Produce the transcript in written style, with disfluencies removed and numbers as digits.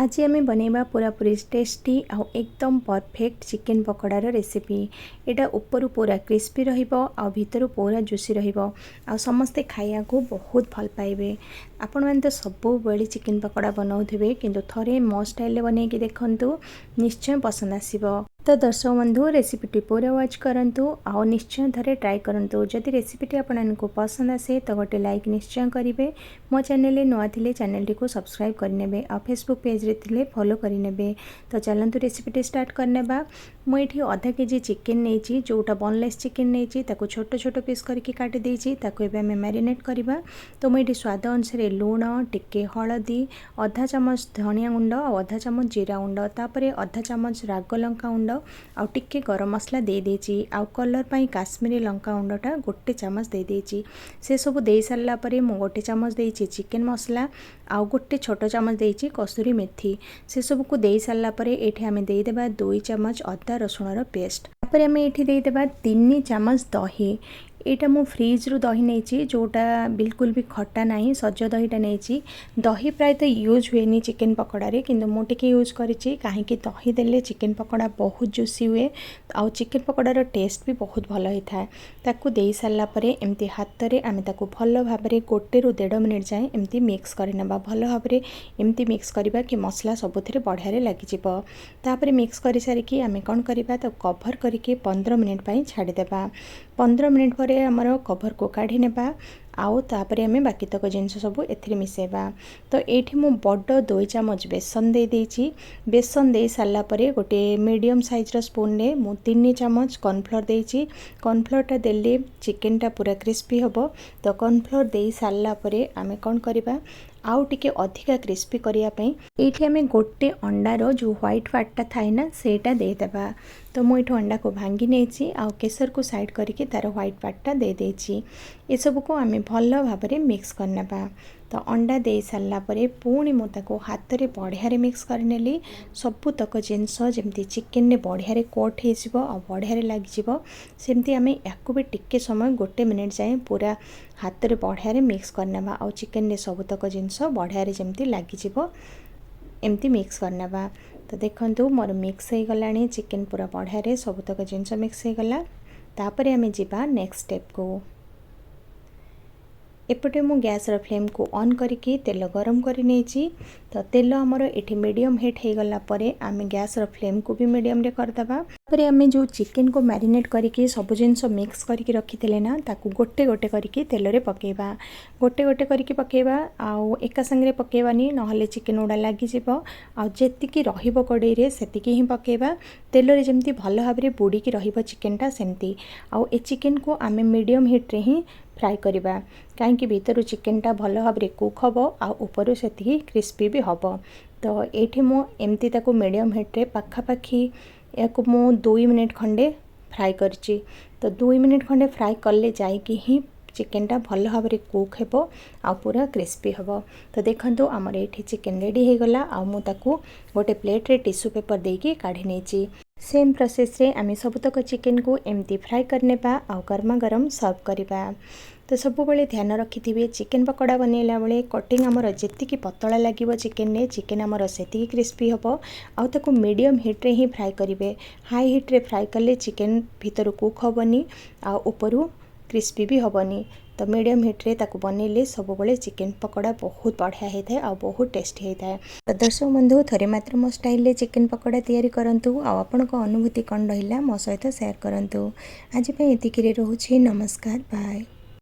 ଆଜି ଆମେ ବନେଇବା ପୁରାପୁରି ଟେଷ୍ଟି ଆଉ ଏକଦମ ପରଫେକ୍ଟ ଚିକେନ୍ ପକୋଡ଼ାର ରେସିପି। ଏଇଟା ଉପରୁ ପୁରା କ୍ରିସ୍ପି ରହିବ ଆଉ ଭିତରୁ ପୁରା ଜୁସି ରହିବ ଆଉ ସମସ୍ତେ ଖାଇବାକୁ ବହୁତ ଭଲ ପାଇବେ। ଆପଣମାନେ ତ ସବୁବେଳେ ଚିକେନ୍ ପକୋଡ଼ା ବନାଉଥିବେ, କିନ୍ତୁ ଥରେ ମୋ ଷ୍ଟାଇଲରେ ବନେଇକି ଦେଖନ୍ତୁ, ନିଶ୍ଚୟ ପସନ୍ଦ ଆସିବ। ତ ଦର୍ଶକ ବନ୍ଧୁ, ରେସିପିଟି ପୁରା ୱାଚ୍ କରନ୍ତୁ ଆଉ ନିଶ୍ଚୟ ଥରେ ଟ୍ରାଏ କରନ୍ତୁ। ଯଦି ରେସିପିଟି ଆପଣଙ୍କୁ ପସନ୍ଦ ଆସେ, ତ ଗୋଟେ ଲାଇକ୍ ନିଶ୍ଚୟ କରିବେ। ମୋ ଚ୍ୟାନେଲରେ ନୂଆ ଥିଲେ ଚ୍ୟାନେଲଟିକୁ ସବସ୍କ୍ରାଇବ୍ କରିନେବେ ଆଉ ଫେସବୁକ୍ ପେଜ୍ରେ ଥିଲେ ଫଲୋ କରିନେବେ। ତ ଚାଲନ୍ତୁ, ରେସିପିଟି ଷ୍ଟାର୍ଟ କରିନେବା। ମୁଁ ଏଠି ଅଧା କେଜି ଚିକେନ୍ ନେଇଛି, ଯେଉଁଟା ବୋନଲେସ୍ ଚିକେନ୍ ନେଇଛି। ତାକୁ ଛୋଟ ଛୋଟ ପିସ୍ କରିକି କାଟି ଦେଇଛି। ତାକୁ ଏବେ ଆମେ ମ୍ୟାରିନେଟ୍ କରିବା। ତ ମୁଁ ଏଠି ସ୍ୱାଦ ଅନୁସାରେ ଲୁଣ, ଟିକେ ହଳଦୀ, ଅଧା ଚାମଚ ଧନିଆ ଗୁଣ୍ଡ ଆଉ ଅଧା ଚାମଚ ଜିରା ଗୁଣ୍ଡ, ତାପରେ ଅଧା ଚାମଚ ରାଗ ଲଙ୍କା ଗୁଣ୍ଡ ଆଉ ଟିକେ ଗରମ ମସଲା ଦେଇଦେଇଛି। ଆଉ କଲର୍ ପାଇଁ କାଶ୍ମୀରୀ ଲଙ୍କା ଗୁଣ୍ଡଟା ଗୋଟେ ଚାମଚ ଦେଇଦେଇଛି। ସେସବୁ ଦେଇସାରିଲା ପରେ ମୁଁ ଗୋଟେ ଚାମଚ ଦେଇଛି ଚିକେନ୍ ମସଲା ଆଉ ଗୋଟେ ଛୋଟ ଚାମଚ ଦେଇଛି କସୁରୀ ମେଥି। ସେସବୁକୁ ଦେଇସାରିଲା ପରେ ଏଇଠି ଆମେ ଦେଇଦେବା 2 ଚାମଚ ଅଦା ରସୁଣର ପେଷ୍ଟ। ତାପରେ ଆମେ ଏଇଠି ଦେଇଦେବା 3 ଚାମଚ ଦହି। ଏଇଟା ମୁଁ ଫ୍ରିଜ୍ରୁ ଦହି ନେଇଛି, ଯେଉଁଟା ବିଲକୁଲ ବି ଖଟା ନାହିଁ, ସଜ ଦହିଟା ନେଇଛି। ଦହି ପ୍ରାୟତଃ ୟୁଜ୍ ହୁଏନି ଚିକେନ୍ ପକୋଡ଼ାରେ, କିନ୍ତୁ ମୁଁ ଟିକେ ୟୁଜ୍ କରିଛି, କାହିଁକି ଦହି ଦେଲେ ଚିକେନ୍ ପକୋଡ଼ା ବହୁତ ଜୁସି ହୁଏ ଆଉ ଚିକେନ୍ ପକୋଡ଼ାର ଟେଷ୍ଟ ବି ବହୁତ ଭଲ ହେଇଥାଏ। ତାକୁ ଦେଇସାରିଲା ପରେ ଏମିତି ହାତରେ ଆମେ ତାକୁ ଭଲ ଭାବରେ 1ରୁ 1.5 ମିନିଟ୍ ଯାଏଁ ଏମିତି ମିକ୍ସ କରିନେବା। ଭଲ ଭାବରେ ଏମିତି ମିକ୍ସ କରିବା କି ମସଲା ସବୁଥିରେ ବଢ଼ିଆରେ ଲାଗିଯିବ। ତାପରେ ମିକ୍ସ କରିସାରିକି ଆମେ କ'ଣ କରିବା? ତାକୁ କଭର୍ କରିକି 15 ମିନିଟ୍ ପାଇଁ ଛାଡ଼ିଦେବା। 15 ମିନିଟ୍ ପରେ ଆମର କଭର୍କୁ କାଢ଼ି ନେବା ଆଉ ତାପରେ ଆମେ ବାକିତକ ଜିନିଷ ସବୁ ଏଥିରେ ମିଶାଇବା। ତ ଏଇଠି ମୁଁ ବଡ଼ 2 ଚାମଚ ବେସନ ଦେଇଦେଇଛି। ବେସନ ଦେଇ ସାରିଲା ପରେ ଗୋଟେ ମିଡ଼ିୟମ୍ ସାଇଜ୍ର ସ୍ପୁନ୍ରେ ମୁଁ 3 ଚାମଚ କର୍ଣ୍ଣଫ୍ଲୋର୍ ଦେଇଛି। କର୍ଣ୍ଣଫ୍ଲୋର୍ଟା ଦେଲେ ଚିକେନଟା ପୁରା କ୍ରିସ୍ପି ହେବ। ତ କର୍ଣ୍ଣଫ୍ଲୋର୍ ଦେଇ ସାରିଲା ପରେ ଆମେ କ'ଣ କରିବା? ଆଉ ଟିକେ ଅଧିକା କ୍ରିସ୍ପି କରିବା ପାଇଁ ଏଇଠି ଆମେ ଗୋଟେ ଅଣ୍ଡାର ଯେଉଁ ହ୍ୱାଇଟ୍ ପାର୍ଟଟା ଥାଏ ନା, ସେଇଟା ଦେଇଦେବା। ତ ମୁଁ ଏଇଠୁ ଅଣ୍ଡାକୁ ଭାଙ୍ଗି ନେଇଛି ଆଉ କେଶରକୁ ସାଇଡ଼୍ କରିକି ତା'ର ହ୍ୱାଇଟ୍ ପାର୍ଟଟା ଦେଇଦେଇଛି। ଏସବୁକୁ ଆମେ ଭଲ ଭାବରେ ମିକ୍ସ କରିନେବା। ତ ଅଣ୍ଡା ଦେଇ ସାରିଲା ପରେ ପୁଣି ମୁଁ ତାକୁ ହାତରେ ବଢ଼ିଆରେ ମିକ୍ସ କରିନେଲି। ସବୁତକ ଜିନିଷ ଯେମିତି ଚିକେନରେ ବଢ଼ିଆରେ କୋଟ୍ ହେଇଯିବ ଆଉ ବଢ଼ିଆରେ ଲାଗିଯିବ, ସେମିତି ଆମେ ୟାକୁ ବି ଟିକେ ସମୟ, ଗୋଟେ ମିନିଟ୍ ଯାଏଁ ପୁରା ହାତରେ ବଢ଼ିଆରେ ମିକ୍ସ କରିନେବା। ଆଉ ଚିକେନରେ ସବୁତକ ଜିନିଷ ବଢ଼ିଆରେ ଯେମିତି ଲାଗିଯିବ, ଏମିତି ମିକ୍ସ କରିନେବା। ତ ଦେଖନ୍ତୁ, ମୋର ମିକ୍ସ ହେଇଗଲାଣି। ଚିକେନ୍ ପୁରା ବଢ଼ିଆରେ ସବୁତକ ଜିନିଷ ମିକ୍ସ ହେଇଗଲା। ତାପରେ ଆମେ ଯିବା ନେକ୍ସଟ ଷ୍ଟେପ୍କୁ। ଏପଟେ ମୁଁ ଗ୍ୟାସ୍ର ଫ୍ଲେମ୍କୁ ଅନ୍ କରିକି ତେଲ ଗରମ କରି ନେଇଛି। ତ ତେଲ ଆମର ଏଠି ମିଡ଼ିୟମ୍ ହିଟ୍ ହେଇଗଲା ପରେ ଆମେ ଗ୍ୟାସ୍ର ଫ୍ଲେମ୍କୁ ବି ମିଡ଼ିୟମ୍ରେ କରିଦେବା। ତାପରେ ଆମେ ଯେଉଁ ଚିକେନ୍କୁ ମ୍ୟାରିନେଟ୍ କରିକି ସବୁ ଜିନିଷ ମିକ୍ସ କରିକି ରଖିଥିଲେ ନା, ତାକୁ ଗୋଟେ ଗୋଟେ କରିକି ତେଲରେ ପକାଇବା। ଗୋଟେ ଗୋଟେ କରିକି ପକାଇବା ଆଉ ଏକା ସାଙ୍ଗରେ ପକାଇବାନି, ନହେଲେ ଚିକେନ୍ ଗୁଡ଼ା ଲାଗିଯିବ। ଆଉ ଯେତିକି ରହିବ କଡ଼େଇରେ, ସେତିକି ହିଁ ପକାଇବା। ତେଲରେ ଯେମିତି ଭଲ ଭାବରେ ବୁଡ଼ିକି ରହିବ ଚିକେନ୍ଟା, ସେମିତି। ଆଉ ଏ ଚିକେନ୍କୁ ଆମେ ମିଡ଼ିୟମ୍ ହିଟ୍ରେ ହିଁ ଫ୍ରାଏ କରିବା, କାହିଁକି ଭିତରୁ ଚିକେନ୍ଟା ଭଲ ଭାବରେ କୁକ୍ ହେବ ଆଉ ଉପରୁ ସେତିକି କ୍ରିସ୍ପି ବି ହେବ। ତ ଏଇଠି ମୁଁ ଏମିତି ତାକୁ ମିଡ଼ିୟମ୍ ହିଟ୍ରେ ପାଖାପାଖି ଏହାକୁ ମୁଁ 2 ମିନିଟ୍ ଖଣ୍ଡେ ଫ୍ରାଏ କରିଛି। ତ 2 ମିନିଟ୍ ଖଣ୍ଡେ ଫ୍ରାଏ କଲେ ଯାଇକି ହିଁ ଚିକେନ୍ଟା ଭଲ ଭାବରେ କୁକ୍ ହେବ ଆଉ ପୁରା କ୍ରିସ୍ପି ହେବ। ତ ଦେଖନ୍ତୁ, ଆମର ଏଇଠି ଚିକେନ୍ ରେଡ଼ି ହେଇଗଲା ଆଉ ମୁଁ ତାକୁ ଗୋଟେ ପ୍ଲେଟ୍ରେ ଟିସୁ ପେପର୍ ଦେଇକି କାଢ଼ି ନେଇଛି। ସେମ୍ ପ୍ରୋସେସ୍ରେ ଆମେ ସବୁତକ ଚିକେନ୍କୁ ଏମିତି ଫ୍ରାଏ କରିନେବା ଆଉ ଗରମା ଗରମ ସର୍ଭ କରିବା। ତ ସବୁବେଳେ ଧ୍ୟାନ ରଖିଥିବେ, ଚିକେନ୍ ପକୋଡ଼ା ବନେଇଲା ବେଳେ କଟିଂ ଆମର ଯେତିକି ପତଳା ଲାଗିବ ଚିକେନ୍ରେ, ଚିକେନ୍ ଆମର ସେତିକି କ୍ରିସ୍ପି ହେବ। ଆଉ ତାକୁ ମିଡ଼ିୟମ୍ ହିଟ୍ରେ ହିଁ ଫ୍ରାଏ କରିବେ। ହାଇ ହିଟ୍ରେ ଫ୍ରାଏ କଲେ ଚିକେନ୍ ଭିତରୁ କୁକ୍ ହେବନି ଆଉ ଉପରୁ କ୍ରିସ୍ପି ବି ହେବନି। ତ ମିଡ଼ିୟମ୍ ହିଟ୍ରେ ତାକୁ ବନେଇଲେ ସବୁବେଳେ ଚିକେନ୍ ପକୋଡ଼ା ବହୁତ ବଢ଼ିଆ ହେଇଥାଏ ଆଉ ବହୁତ ଟେଷ୍ଟି ହେଇଥାଏ। ତ ଦର୍ଶକ ବନ୍ଧୁ, ଥରେ ମାତ୍ର ମୋ ଷ୍ଟାଇଲରେ ଚିକେନ୍ ପକୋଡ଼ା ତିଆରି କରନ୍ତୁ ଆଉ ଆପଣଙ୍କ ଅନୁଭୂତି କ'ଣ ରହିଲା, ମୋ ସହିତ ସେୟାର କରନ୍ତୁ। ଆଜି ପାଇଁ ଏତିକିରେ ରହୁଛି। ନମସ୍କାର, ବାଏ।